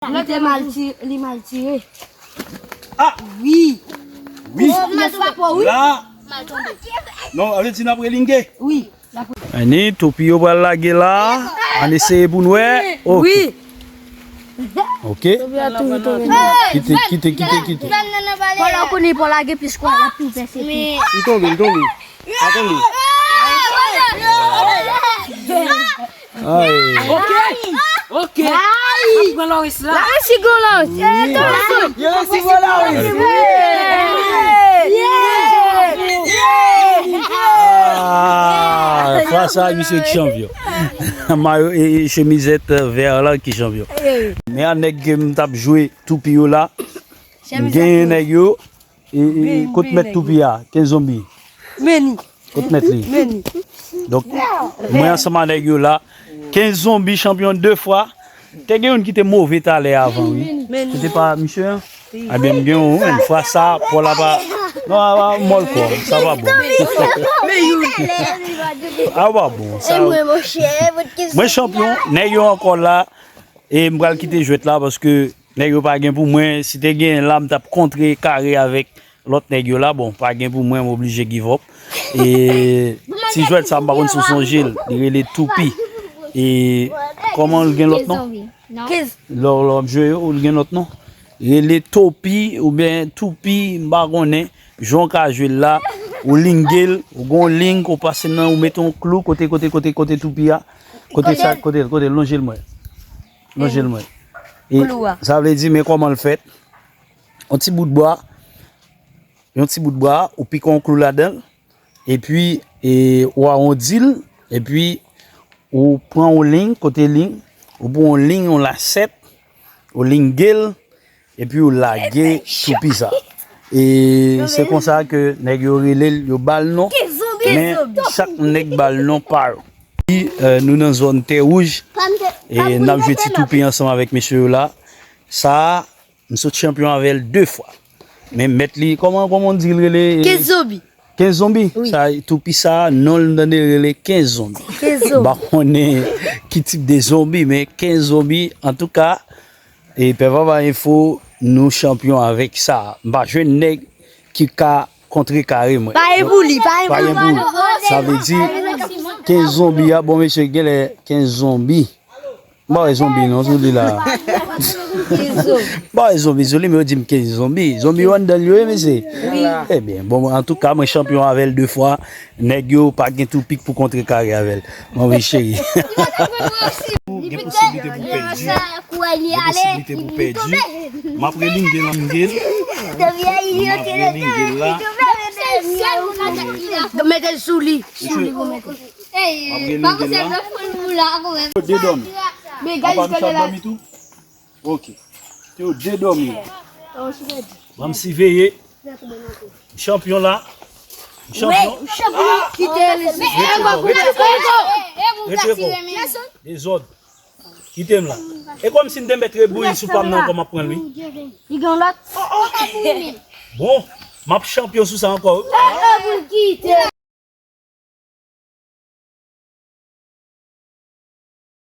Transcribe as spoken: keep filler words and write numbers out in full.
Li te mal tire, li mal tire. Ah! Wi. Wi. Wi. La. Non, ale di n ap relinge. Wi. Ani, toupi yo pral lage la. Ann eseye pou n wè. Ok. Wi. Ok. Toupi a toujou tonbe. Kite, kite, kite, kite. Pòl la konnen pou lage plis kwa, l ap tou pèse tou. Li tonbe, li tonbe. Pa tonbe. Ay. Ok. Ok. Ay. Mwen pran Loris la. Loris, si gwo Loris. Yo, si gwo Loris. Ah, fwa sa, misye ki chanpyon. Mayo e, e chemizèt, euh, vè la ki chanpyon. Men a nèg ke m t ap jwe toupi yo la. M genyen nèg yo. E, e, kot mèt toupi a? Kenz zonbi. Meni. Kot mèt li? Meni. Donk, mwen ansanm a nèg yo la. Kenz zonbi chanpyon de fwa. Te gen youn ki te move talè avan, wi. Meni. Se te pa misye an? Ebyen, m gen yon, yon fwa sa, Pòl la pa. Non, a, a, mòl kò, sa pa bon. A pa bon. Sa, mwen chanpyon, nèg yo ankò la. E m pral kite jwèt la paske nèg yo pa gen pou mwen. Si te gen la, m t ap kontre kare avèk lòt nèg yo la. Bon, pa gen pou mwen, m oblije give up. E ti jwèt sa, m pa konn si w sonje l, li rele Toupi. E kòman l gen lòt non? Lè, lè w ap jwe yo, ou gen lòt non. Rele Topi oubyen Toupi, m pa konnen. Jan w ka jwe l la, ou linge l, ou gon ling, ou pase nan, ou mete yon klou, kote, kote, kote, kote toupi a. Kote sa, kote l, kote l, lonje l mwen. Lonje l mwen. E sa vle di, men kòman l fèt. Yon ti bout bwa, yon ti bout bwa, ou pike yon klou ladan l, epi, e, ou awondi l, epi ou pran yon ling, kote ling, ou pran yon ling, yon lasèt, ou linge l, epi ou lage toupi sa. E se konsa ke nèg yo rele l, yo ba l non. Men chak nèg ba l non pa yo. E, euh, nou nan zòn Tè Wouj. E n ap jwe ti toupi ansanm avèk mesye yo la. Sa a, m sot chanpyon avè l de fwa. Men mèt li, kòman, kòman w di l rele? Kenz zonbi. Kenz zonbi? Wi. Sa, toupi sa, non l m tande rele kenz zonbi. Kenz zonbi. M pa konnen ki tip de zonbi, men kenz zonbi, antouka, e Pè Papa Enfo, nou chanpyon avèk sa. M pa jwenn nèg ki ka kontrekare mwen. Pa gen pou li, pa gen pou li. Sa vle di, kenz zonbi a, bon, mesye, genlè kenz zonbi. M pa wè zonbi non sou li la. M pa wè zonbi sou li, men yo di m kenz zonbi. Zonbi yo anndan l yo ye, mesye. Ebyen, bon, antouka, mwen chanpyon avè l de fwa. Nèg yo pa gen tou pik pou kontrekare avè l. Mwen wi, cheri. Gen posiblite pou pèdi. Gen posiblite pou pèdi. M ap relinge l, m ap relinge l la. Mete l sou li. Sou li pou mete. M ap relinge l la. Yo de dòmi. Papa m chak dòmi tou? Ok. Yo de dòmi. Ban m siveye. M chanpyon la. M chanpyon. Kite l. Retire kò w, retire kò w. Retire kò w. Dezòd. Kite m la. E kòmsi m te mèt rebouyi sou pa m nan ankò, m ap pran l wi. Li gen lòt. Bon, m ap chanpyon sou sa ankò wi.